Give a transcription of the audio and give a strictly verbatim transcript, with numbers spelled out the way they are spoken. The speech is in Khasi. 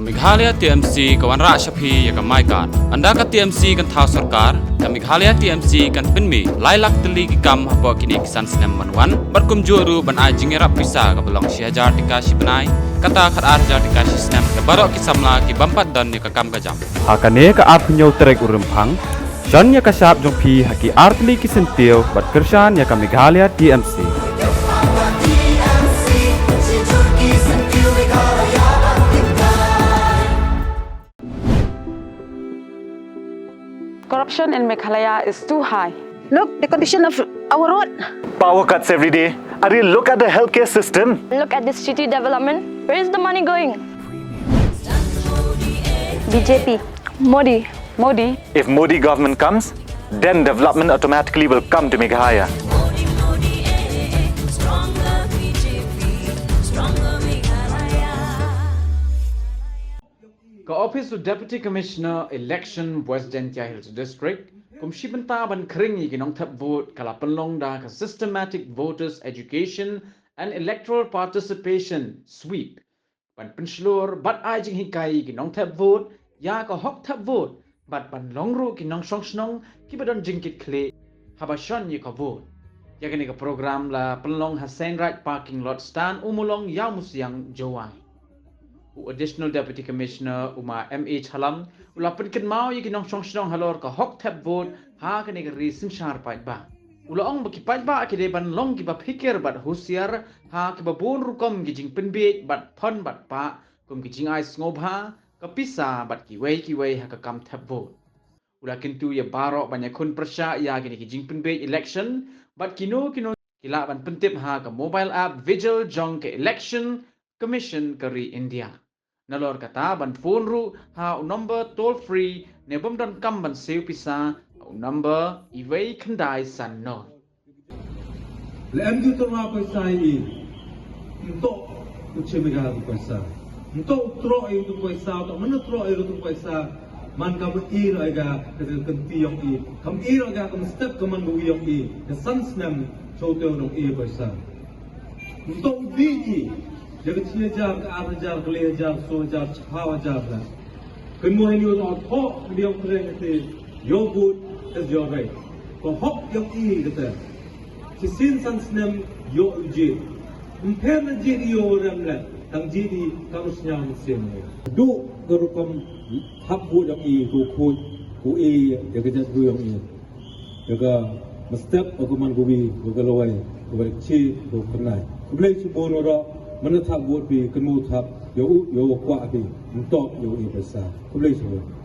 Meghalaya T M C ka wanrah sha phi ïa ka MyGov. Ynda ka T M C kan thaw sorkar, ka Meghalaya T M C kan pynmih lai lak tylli ki kam hapoh kine ki san snem ban wan, bad kumjuh ruh ban ai jingïarap pisa kaba long shi hajar tyngka shi bnai, kata khatar hajar tyngka shi snem, da baroh ki samla ki bym pat don ïa ka kam ka jam. Ha kane ka arphew tarik u Rymphang, shon ïa ka shap jong phi ha ki artylli ki syntiew bad kyrshan ïa ka Meghalaya T M C. Corruption in Meghalaya is too high. Look, the condition of our road. Power cuts every day. Are you look at the healthcare system? Look at this city development. Where is the money going? B J P. Modi. Modi. If Modi government comes, then development automatically will come to Meghalaya. Ka Office of Deputy Commissioner Election West Jaintia Hills District kum shi bynta ban khring ïa ki nongthep vote ka la pynlong da ka Systematic Voters Education and Electoral Participation sweep ban pynshlur bad ai jinghikai ïa ki nongthep vote ïa ka hok thep vote bad ban long ruh ki nongshong shnong kiba don jingkitkhlieh haba shon ïa ka vote. Ïa kane ka program la pynlong ha Seiñ Raij Parking Lot Stand, Ummulong, Ïawmusiang, Jowai. U Additional Deputy Commissioner u ma M A Chalam u la pynkynmaw ïa ki nongshong shnong halor ka hok thep vote ha kane ka ri synshar paidbah. U la ong ba ki paidbah ki dei ban long kiba phikir bad husiar ha kiba bun rukom ki jingpynbiej bad thon bad pah kum ki jingai sngewbha, ka pisa bad kiwei kiwei ha ka kam thep vote. U la kyntu ïa baroh ban ïakhun pyrshah ïa kine ki jingpynbiej election bad kino kino ki lah ban pyntip ha ka mobile app Vigil jong ka Election Commission ka ri India. Nalor kata ban phone ruh ha u number toll free ne bym donkam ban siew pisa ha u number iwei khyndai san noi. Leh em ki u tyrwa poisa ïa i. Ym toh u chim ïa ka poisa. Ym toh u troh ïa u tyrwa poisa, ym toh mano troh ïa u tyrwa poisa. Man kam i noh ïa ka, ka kynti ïong i. Kam i noh ïa ka, kam step ka man ka wi ïong i. Ka san snem shu tei u nong i poisa. Ym toh u dih i. Ïa ka shi hajar, ka ar hajar, ka lai hajar, saw hajar, chiphaw hajar la. Kynmaw ïa u tyrwa thoh, ka dei ïong pyrshah kata. Your vote is your right. Ka hok ïong i kata. Shisien san snem ïoh u jied. Ym pher na jied i ïoh rem leh. Tang jied i kam sñiaw mynsiem. Duh ka rukom hap vote ïong i, ko khuid, ko i ïa ka jaitbynriew ïong i. Ïa ka mystep, ïa ka man ka wi, ïa ka lawei, ka wi chi, ïa ka khynnai. Khublei shibun waroh, mano thap vote phi, kynmaw thap, ïa u, ïa u kwah phi, ym toh ïa u i poisa. Khublei shibun.